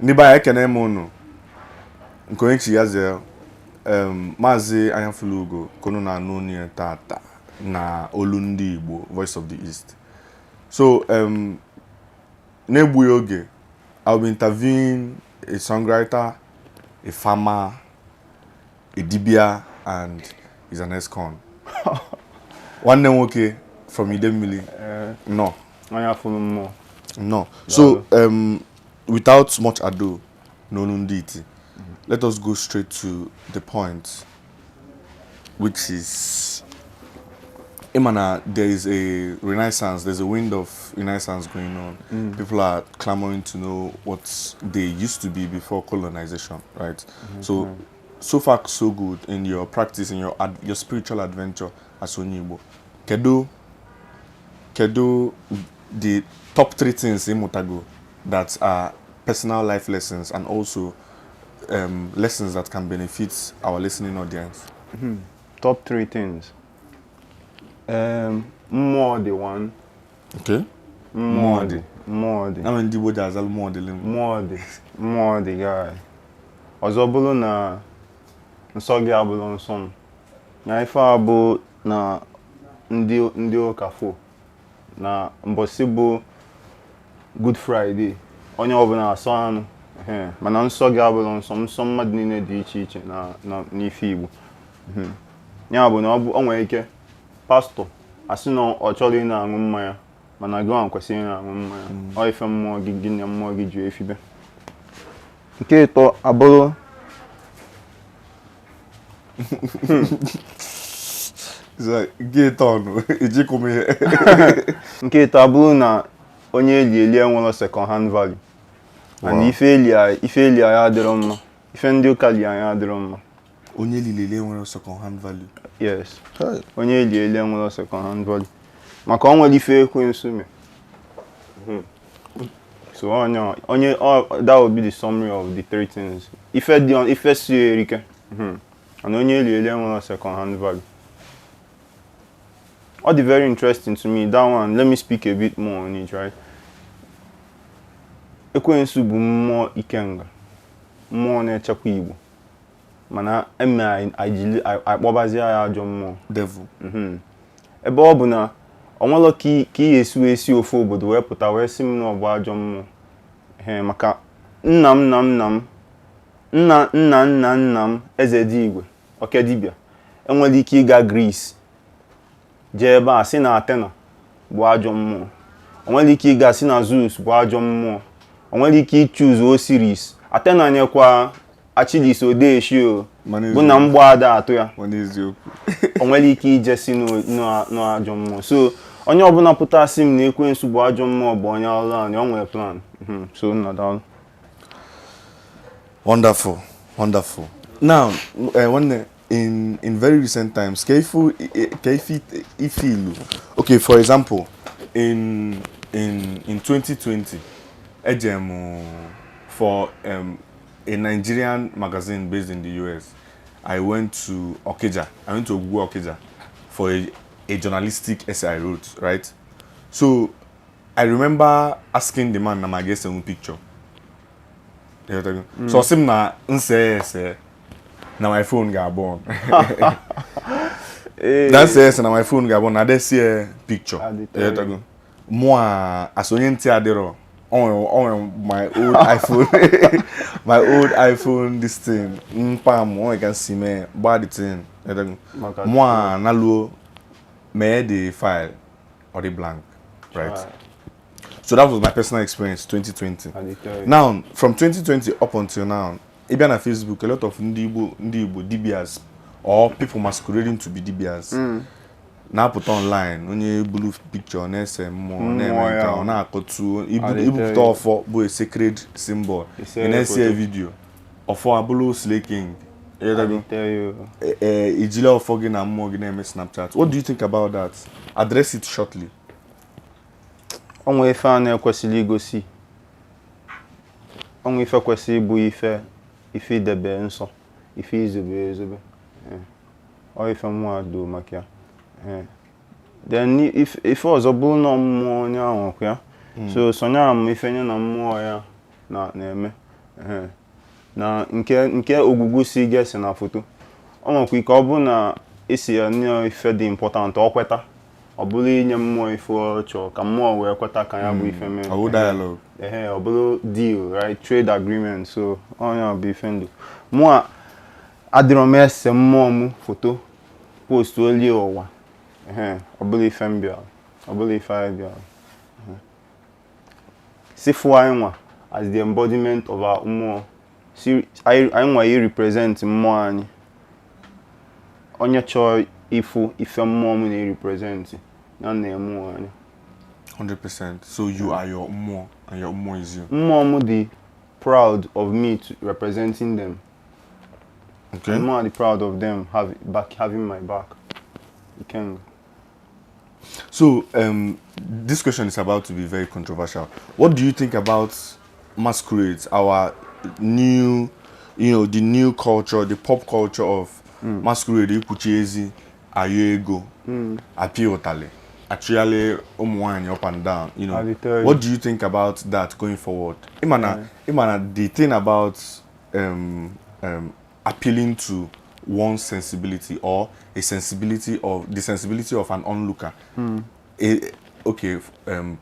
Ndị be anyị, ekene m unu nke onye chi ya zee. Maazị Anyafulugo ka unu na-anụ onu ya tata na Olu Ndị Igbo, Voice of the East. So n'egbughị oge, I'll be interviewing a songwriter, a farmer, a dibia, and he's an ex-con. Nwanne m nwoke from Idemmili no. Anya fụrụ mmụọ. No. So, without much ado, n'onu ndị iti, let us go straight to the point, which is, ịma na there is a renaissance, there's a wind of renaissance going on. People are clamoring to know what they used to be before colonization, right? So, so far so good in your practice, in your spiritual adventure as onye Igbo. Kedu the top three things ị mụtago that are personal life lessons and also lessons that can benefit our listening audience? Top three things. Mmụọ dị one. Okay. Mmụọ dị. Mmụọ dị. Na ndị Igbo ji azalụ mmụọ dịlị m. Mmụọ dị. Mmụọ dị, guy. Ọzọ bụrụ na nsọ gị abụrụ nsọ m. Na ife a bụ na ndị ụka fo na mbọsị bụ Good Friday, onye ọbụla asọ anụ. Ehe, mana nsọ gị abụrụ nsọ m, nsọ mmadụ niile dị iche iche na n'ife Igbo. Ya bụ na ọ bụ o nwere ike pastọ asị na ọ chọrọ ị na-aṅụ mmanya, mana gị nwa kwesịrị ị na-aṅụ mmanya. Ọ ife mmụọ gị, gị na mmụọ gị ji efibe. Nke ịtọ abụrụ It's like, get on, ejikọ m ihe. Nke ịtọ abụrụ na onye eli eli enwere second hand value and ife eli anyị adịrọ mma, ife ndị ụka li anyị adịrọ mma. Onye lilele nwere second hand value. Yes. Hey. Onye eli eli enwere second hand value maka ọ nwere ife ekwensu me. So onye that will be the summary of the three things. Ife dị ife si erike. And onye eli eli enwere second hand value. Ọ dị very interesting to me, that one. Let me speak a bit more on it, right? Ekwensu bụ mmụọ ikenga, mmụọ na-echekwa Igbo, mana eme anyị jiri anyị akpọbazie ya ajọ mmụọ. Devil. Ebe ọ bụ na ọ nwelọ ka ị ga-esi wee si ofu obodo wee pụta wee sị m na ọ bụ ajọ mmụọ. Ee, maka nna m, nna m, nna m, nna nna nna nna m, eze dị igwe oke dibịa, enwere ike ịga Greece jee ebe a sị na Athena bụ ajọ mmụọ. O nwere ike ịga sị na Zeus bụ ajọ mmụọ. O nwere ike ichuzu Osiris. Athena nyekwa Achilles odeshi o Mana bụ na eziokwu. mgba ada atụ ya. Mana eziokwu. O nwere ike ije si n'ajọ mmụọ. So onye ọbụla pụta sị m na ekwensu bụ ajọ mmụọ bụ onye ọrụ anyị, o nwere plan. So nna, daalụ. Wonderful, wonderful. Now, one in very recent times, ka ifilu. Okay, for example, in 2020, ejem for a Nigerian magazine based in the US. I went to Okija. I went to Ogwugwu Okija for a journalistic essay I wrote, right? So I remember asking the man na ma ga-ese picture. So ọ sị m na nse ese na my phone ga-abụ on. Na nse ese na my phone ga-abụ on na adesie picture. Adịtọ. Mụ a as onye ntị adịrọ, o nwere my old iPhone, my old iPhone, this thing mpam o nwere ka nsi mee gbaa the thing. Maka Mụ a naluo mee the file, ọ dị blank, right? So that was my personal experience 2020. Adịtọ. Now, from 2020 up until now, ị bịa na Facebook, a lot of ndị Igbo dibias or people masquerading to be dibias na-apụta online. Onye bulu picture na-ese mmụọ na-eme Mmụọ nke ya. a, ọ na-akọtu Adịtọ ibupụta ya. ọfọ bụ a sacred symbol. Ise Ị na-ese foto. video ọfọ abụrụ Slay King. Ịghọtago? Adịtọ. Ijile ọfọ gị na mmụọ gị na-eme Snapchat. What do you think about that? Address it shortly. O nwee ife a na-ekwesịrị igosi, o nwee ife kwesịrị ịbụ ife idebe nsọ, ife izobe ezobe. Eh. Ọ ife mmụọ do maka ya. Eh. Then ife ọzọ bụrụ na mmụọ onye ahụ ọkụ ya so sonye ama ife nye na mmụọ ya na na-eme. Ehe. Na nke nke ogwugwu si ga-ese na foto, ọ nwekwa ike ọ bụ na esi ya nye ife dị important, ọ kweta, ọ bụrụ inye mmụọ ife ọ chọrọ ka mmụọ wee kweta ka ya bụ ife mee. Ọ bụ dialogue. Ehe, ọ bụrụ deal, right, trade agreement. So onye bụ ife ndụ mụa, adịrọ m ese mmụọ m foto post olie ụwa. Ehe, ọ bụrụ ife m bịara, ọ bụrụ ife anyị bịara. Ehe. Si fụ anyị nwa as the embodiment of our mmụọ, si anyị nwa yi represent mmụọ anyị. Onye chọọ ịfụ ife mmụọ m na-represent ya na-eme anya. 100%. So you are your mmụọ and your mmụọ is you. Mmụọ m dị proud of me to representing them. Mmụọ dị proud of them having my back. Ikenga. So this question is about to be very controversial. What do you think about masquerades, our new, the new culture, the pop culture of masquerade, ikwuchi ezi, ayọ ego, apịa ụtalị, achụghalị ụmụ nwaanyị up and down? I will tell you. What do you think about that going forward? Ịmana the thing about appealing to one's sensibility or a sensibility of the sensibility of an onlooker. Okay,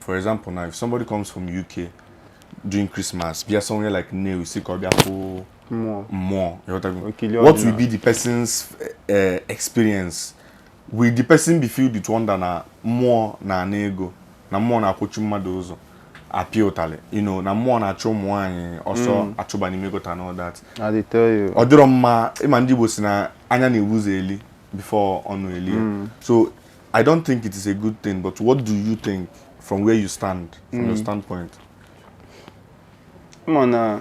for example, now if somebody comes from UK during Christmas, bịa somewhere like Nnewi, sị ka ọ bịa fụ mmụọ mmụọ, you know what I mean? Okili What will ọdịnala. be the person's experience? Will the person be filled with wonder na mmụọ na-ana ego, na mmụọ na-akwụchi mmadụ ụzọ, apịa ụtalị, na mmụọ na-achụ ụmụ nwaanyị ọsọ, achụba n'ime gota and all that? I dey tell you. Ọ dịrọ mma. Ịma ndị Igbo si na anya na-ebu ụzọ eli before ọnụ elie. So I don't think it is a good thing, but what do you think from where you stand, from your standpoint? Ma na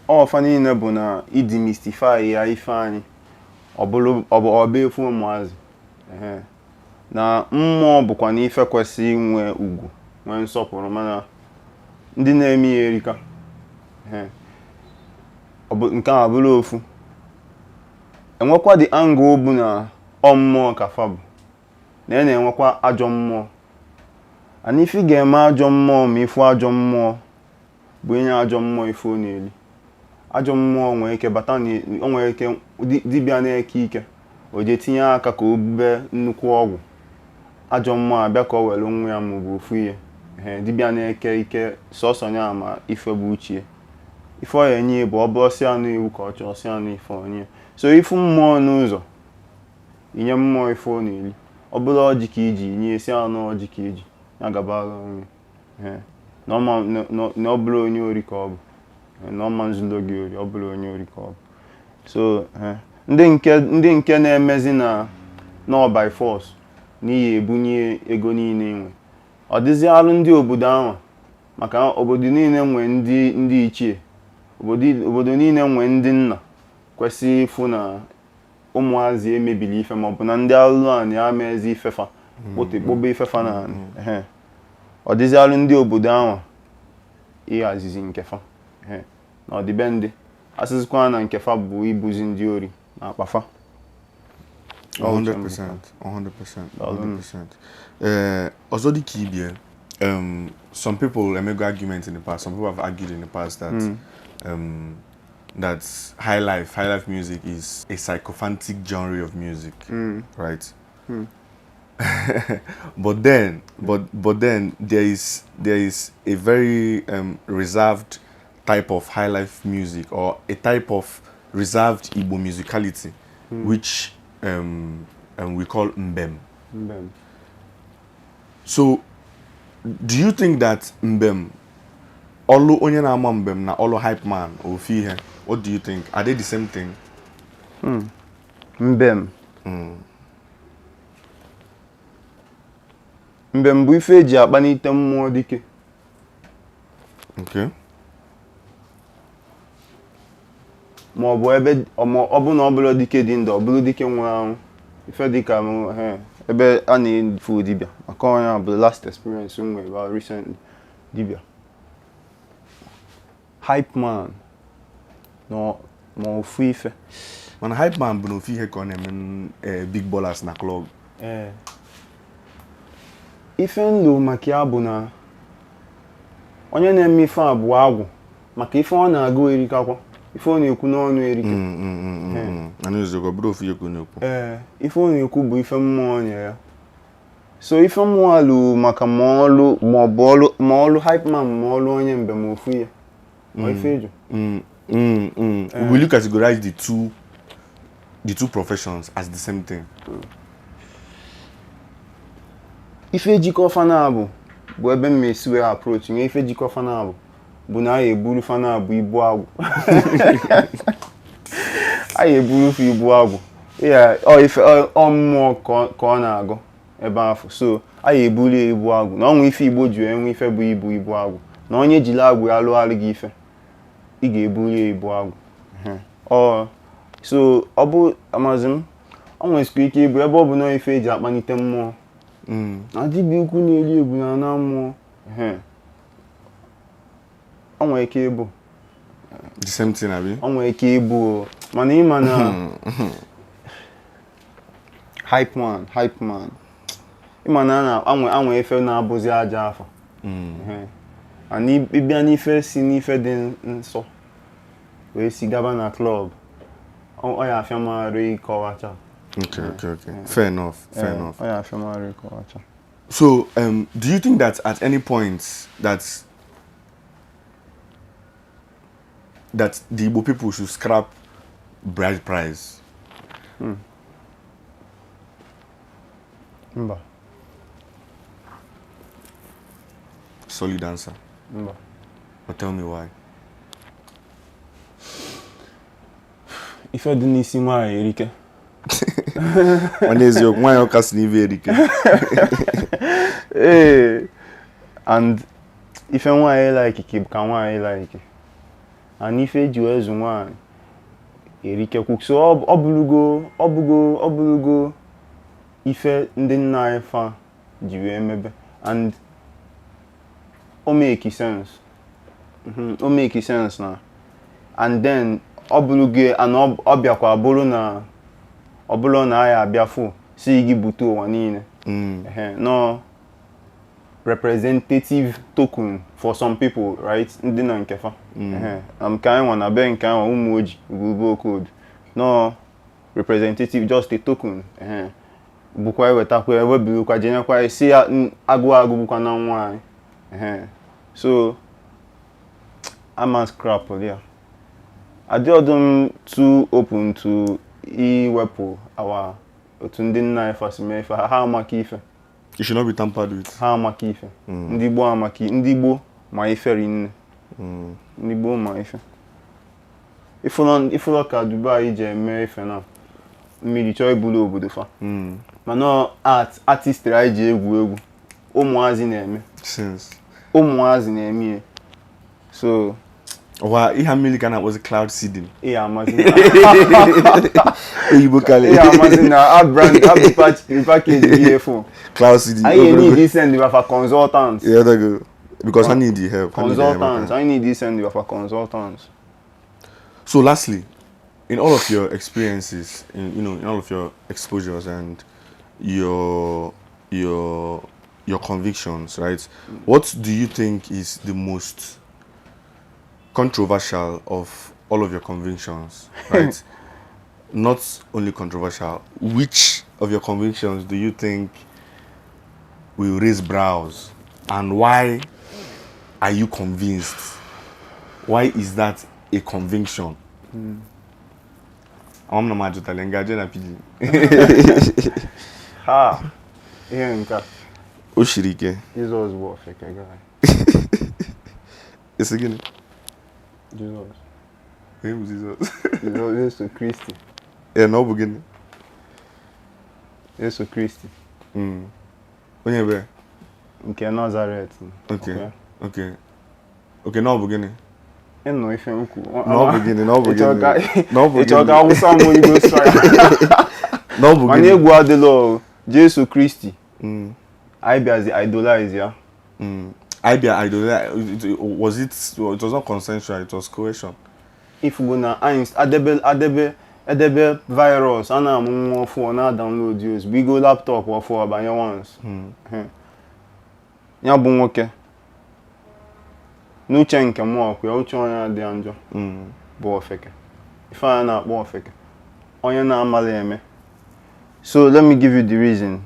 ọfa niile bụ na idemystify ya ife anyị, ọ bụrụ ọ bụ ọba efu ụmụazị. Ehe. Na mmụọ bụkwa na ife kwesịrị inwe ugwu, nwee nsọpụrụ, mana ndị na-eme ya erika. Ehe. Ọ bụ nke a bụrụ ofu enwekwa the angle bụ na ọ mmụọ ka fa bụ na ya na-enwekwa ajọ mmụọ, ana ife ị ga-eme ajọ mmụọ ma ịfụ ajọ mmụọ bụ inye ajọ mmụọ ife ọ na-eli. Ajọ mmụọ nwere ike bata na o nwere ike dibịa na-eke ike, o jee tinye aka ka o bube nnukwu ọgwụ, ajọ mmụọ abịa ka o were nwa ya maọbụ ofu ihe. Ee, dibịa na-eke ike sọsọ ya ma ife bụ uchie, ife ọ ya enye bụ ọ bụrụ sị anụ iwu ka ọ chọọ sị anụ ife onye. So ifu mmụọ n'ụzọ, inye mmụọ ife ọ na-eli. Ọ bụrụ ọjị ka iji nye, si anụ ọjị ka iji ya gabara onwe. Ee, na ọ na ọ bụrụ onye ori ka ọ bụ. Ee, na ọma nzulo gị ori, ọ bụrụ onye ori ka ọ bụ. So ee, ndị nke na-emezi na nọ by force n'ihi ebunye ego niile nwe, ọ dịzị alụ ndị obodo ahụ, maka obodo niile nwe ndị ichie, obodo niile nwe ndị nna kwesịrị ịfụ na ụmụazị emebili ife maọbụ na ndị alụlụ anị ama ezi ifefa kpote kpobe ifefa na anị. Ehe. Ọ dịzị alụ ndị obodo ahụ ịhazizi nkefa. Ehe. Na ọdịbendị asịzikwa na nkefa bụ ibuzi ndị ori na akpafa. 100%, 100%, 100%. Ọzọ dị ka ibie, some people emego argument in the past, some people have argued in the past that high life music is a sycophantic genre of music, right? But then there is a very reserved type of high life music or a type of reserved Igbo musicality, which we call mbem. Mbem. So, do you think that mbem, ọlụ onye na-ama mbem na ọlụ hype man ofu ihe? What do you think? Are they the same thing? Mbem. Mbem bụ ife eji akpanite mmụọ dike. Ma ọ bụ ebe ọ bụ na ọ bụrụ dike dị ndụ, ọ bụrụ dike nwụrụ anwụ, ife dịka m he, ebe a na-efu dibịa, maka onye a bụ last experience m nwere about recently dibịa hype man na ma ofu ife. Mana hype man bụ na ofu ihe ka ọ na-eme, big ballers na club. Ee, ife ndụ maka ya bụ na onye na-eme ife a bụ agwụ. Maka ife ọ na-agụ erikakwa, ife ọ na-ekwu n'ọnụ erika. Ana eziokwu, ọ bụrụ ofu ihe ka ọ na-ekwu. Ee, ife ọ na-ekwu bụ ife mmụọ nye ya. So ife mmụọ alụ maka ma ọlụ ma ọ bụ ọlụ ma ọlụ hype man ma ọlụ onye mbem ofu ihe. Ọ ife eju. Will you categorize the two professions as the same thing? Ife jikọ fana bụ ebe m esi wee approach nye ife jikọ fana bụ na anyị eburu fana bụ ibu agwụ, anyị eburu fa ibu agwụ ya. Ọ ife ọ mmụọ ka ọ na-agụ ebe afọ, so anyị eburu ya ibu agwụ na ọnwa ife Igbo ji enwe ife bụ ibu agwụ na onye jiri agwụ ya lụgharị gị ife, ị ga-eburu ya ibu agwụ. Ọ so ọ bụ amazi m, ọ nwesịkwa ike ịbụ ebe ọ bụ na ife eji akpanite mmụọ na dibịa ukwu na-eri ebu na ana mmụọ. Ehe. Ọ nwere ike ịbụ The same thing, abi? Ọ nwere ike ịbụ o. Mana ịma na hype man, hype man, ịma na a na-anwe anwe ife na-abụzi aja afa. Ehe. And ịbịa n'ife si n'ife dị nsọ wee si gaba na club, ọ ya afịa marụ ịkọwacha. Okay. Fair enough. Fair enough. Ọ ya afịa marụ ịkọwacha. So, do you think that at any point that the Igbo people should scrap bride price? Mba. Solid answer. Mba. But tell me why. Ife dị n'isi nwaanyị erike. Nwanne, eziokwu, nwaanyị ụka si n'ibe erike. Ee, and ife nwaanyị like ka nwaanyị like and ife eji wee zụ nwaanyị erikekwu, so ọ bụrụgo ife ndị nna anyị fa ji wee mebe and o make sense. O make sense na and then ọ bụrụgo and ọ bịakwa bụrụ na ọ bụrụ na anyị abịa fụ si gị bute ụwa niile. Ehe, no representative token for some people, right? Ndị na nke fa. Ehe, na nke anyị nwa na be nke anyị nwa ụmụ oji ugwubo code no representative, just a token. Ehe, bụkwa ewetakwa ewebirikwa jenyekwa esi ya agụ agụ bụkwa na nwa anyị. Ehe, so ama scrap ya adị ọdụ m too open to iwepụ our otu ndị nna anyị fa si mee ife ha amaka ife. It should not be tampered with. Ha amaka ife. Ndị gboo amaka, ndị gboo ma ife rinne. Ndị gboo ma ife. Ifụlọ ka Dubai ji eme ife na mmiri chọọ ibulu obodo fa. Mana ọ art artistry anyị ji egwu egwu ụmụazị na-eme. Since. Ụmụazị na-eme ihe, so Ọwa ihe mmiri ka a na-akpọzi cloud seeding. Ihe amazi na Oyibo kalị. Ihe amazi na a brand a repackage ihe fụ. Cloud seeding. Anyị need send for consultants. Yeah, they go. Because I need the help. I need the help. Consultants. I need send for consultants. So lastly, in all of your experiences, in you know, in all of your exposures and your convictions, right? What do you think is the most controversial of all of your convictions, right? Not only controversial, which of your convictions do you think will raise brows, and why are you convinced? Why is that a conviction? Ama m na m ajụtala ngaji na pidgin. Ha, ihe nke a. O siri ike. Jizọs bụ ofeke guy. Esi gịnị? Jizọs. Onye bụ Jizọs? Jizọs, Jesu Kristi. Ee, na ọ bụ gịnị? Jesu Kristi. Onye ebe? Nke Nazaret. Okay, na ọ bụ gịnị? Ịnụ ife m kwuru. Na ọ bụ gịnị? Na ọ bụ Ịchọ gịnị? ka Na ọ bụ ịchọ ka gịnị? awụsa m Holy fire. Na ọ bụ Mana gịnị? egwu adịla o. Jesu Kristi. Anyị bịazi idolize ya. I bịa idolize was it it was not consensual, it was coercion. Ifugo na anyị adebe edebe virus a na-amụ nwa ọfụ, ọ na-download ya ozugbo igo laptop ọfụ abanye once. Ya bụ nwoke N'uche nke mụ ọkwa ya, uche onye adịghị njọ bụ ofeke. Ife a na-akpọ ofeke, onye na-amala eme. So let me give you the reason.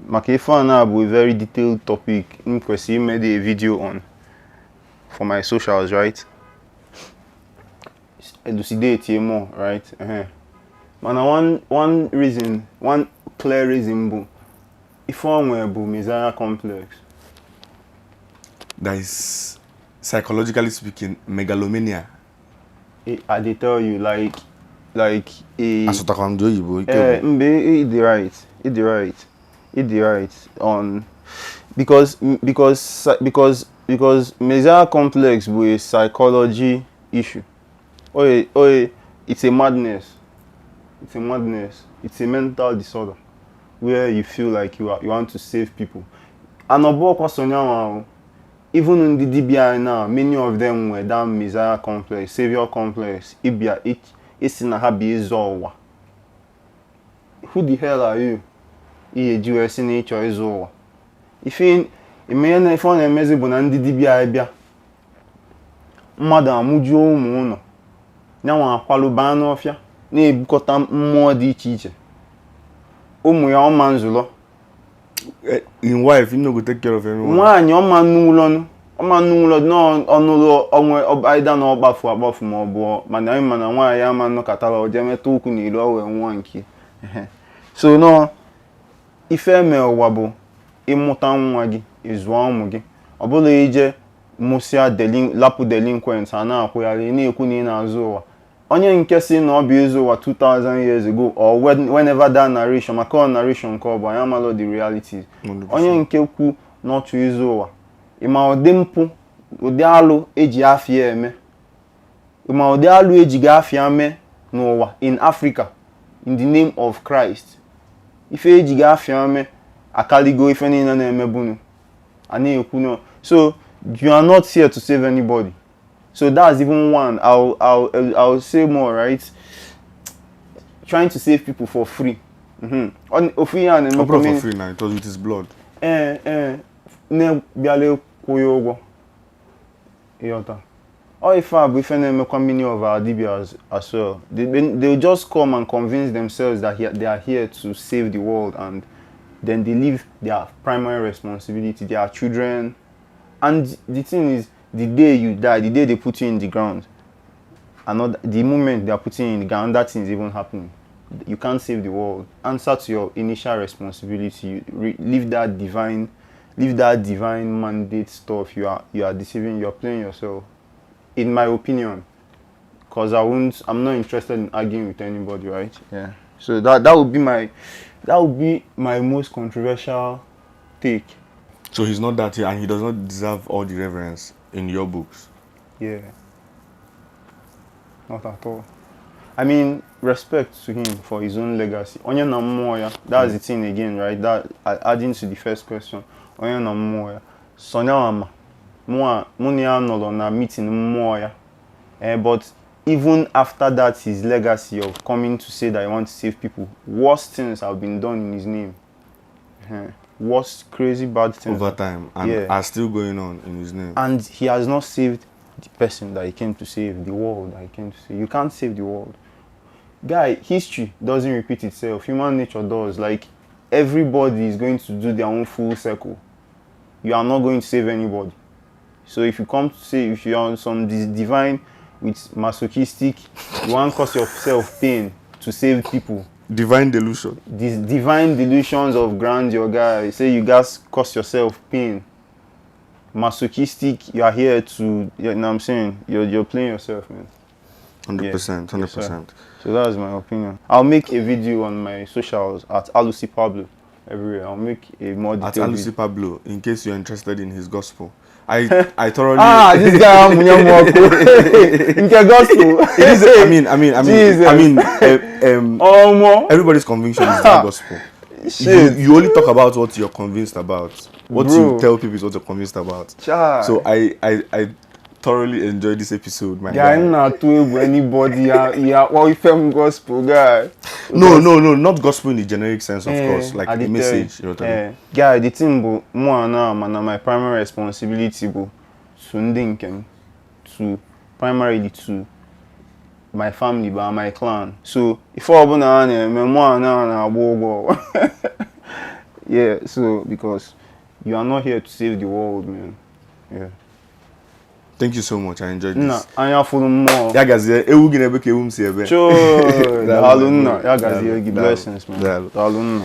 Maka ife a na-abụ a very detailed topic m kwesịrị ime the video on for my socials, right? Elucidate more, right? Mana one reason, one clear reason bụ ife o nwere bụ Messiah complex. That is, psychologically speaking, megalomania. I dey tell you, like a Asụtakwa m dị oyibo ike Eh, bụ. mbe ị dị right, ị dị right, ị dị right on because Messiah complex bụ a psychology issue. Oye, oye, it's a madness. It's a madness. It's a mental disorder where you feel like you want to save people. And ọ bụrụkwa so nyanwa o. Even ndị dibịa anyị now, many of them were that Messiah complex, savior complex. Ịbịa isi na ha bụ ịzọ ụwa. Who the hell are you? Ihe ji wee sị na ịchọ ịzọ ụwa. Ife ime na ife ọ na-emezi bụ na ndị dibịa anyị bịa, mmadụ amụjuo ụmụ ụlọ, nyanwa akwalụ baa n'ọfịa na-ebukọta mmụọ dị iche iche. Ụmụ ya ọma nzụlọ. In wife, you no go take care of anyone. Nwaanyị ọma nnụlọnụ, ọma nnụlọ n'ọnụlọ onwe aịda na ọkpafu akpafu ma ọ bụ mana anyị mana nwaanyị ama nnọkọtara o jee metụ ụkwụ n'ilo o wee nwa nke. So nọ ife eme ụwa bụ ịmụta nwa gị, ịzụọ ụmụ gị. Ọ bụla ije mụsịa lapụ delinquent a na-akwụgharị na-ekwu na ị na-azụ ụwa. Onye nke si na ọ bụ ịzụ ụwa 2000 years ago or whenever that narration, maka ọ narration nke ọ bụ anyị amalụ the realities. Onye nke kwu n'otu ịzụ ụwa, ịma ụdị mpụ, ụdị alụ eji afịa eme, ịma ụdị alụ eji ga afịa mee n'ụwa in Africa in the name of Christ. Ife eji ga afịa mee akaligo ife niile na-emebunu a na-ekwu no. So you are not here to save anybody. So that's even one. I'll say more, right? Trying to save people for free. Ofu ihe a na-emekwa Ọ bụrụ for many free now, it was with his blood. Ee, na-bịala kwụ ya ụgwọ. Ịghọta? Ọ ife a bụ ife na-emekwa many of our dibias as well. They'll just come and convince themselves that they are here to save the world, and then they leave their primary responsibility, their children. And the thing is, the day you die, the day they put you in the ground, another, the moment they are putting you in the ground, that thing is even happening. You can't save the world. Answer to your initial responsibility. You leave that divine mandate stuff. You are deceiving. You are playing yourself. In my opinion, because I won't. I'm not interested in arguing with anybody, right? Yeah. So that would be my most controversial take. So he's not that here, and he does not deserve all the reverence in your books. Yeah. Not at all. I mean, respect to him for his own legacy. Onye na mmụọ ya, that's the thing again, right? That adding to the first question. Onye na mmụọ ya. Sonya ama. Mụ na ya nọrọ na meeting mmụọ ya. But even after that, his legacy of coming to say that he wants to save people, worse things have been done in his name. Worse, crazy bad things. Over time, and Yeah. are still going on in his name. And he has not saved the person that he came to save, the world that he came to save. You can't save the world. Guy, history doesn't repeat itself. Human nature does. Everybody is going to do their own full circle. You are not going to save anybody. So if you come to say, if you are on some divine with masochistic, you want to cause yourself pain to save people. Divine delusion. These divine delusions of grandeur, guy. You say you guys cause yourself pain. Masochistic, you are here to, you know what I'm saying? You're playing yourself, man. 100%, hundred Yes, sir. percent. So that is my opinion. I'll make a video on my socials at Alusi Pablo everywhere. I'll make a more At detailed Alusi video. Pablo, in case you're interested in his gospel. I thoroughly This guy Nke gospel. It is, Jesus. Omo. Everybody's conviction is their gospel. Shit. You only talk about what you're convinced about. What you Bro. tell people is what you're convinced about. Child. So I thoroughly enjoyed this episode, my Guy, guy. I'm not too able anybody. Yeah, well, if I'm gospel guy. No, no, no, not gospel in the generic sense, of course. Like I the did tell message, you. you know what I mean? Guy, the thing, bro, more now, man, my primary responsibility, bro, To ndị nke m, to primarily to my family ba, my clan. So ife ọbụla a na-eme, mụ a na na-agba ụgwọ. Yeah, so because you are not here to save the world, man. Yeah. Thank you so much. I enjoyed Nna this. Anya fụrụ mmụọ. Ya gazie, ewu gị na-ebe ka ewu m si ebe. Choo, daalụ nna, ya gazie Daalụ, gị. daalụ, Blessings, man. Daalụ. Daalụ nna.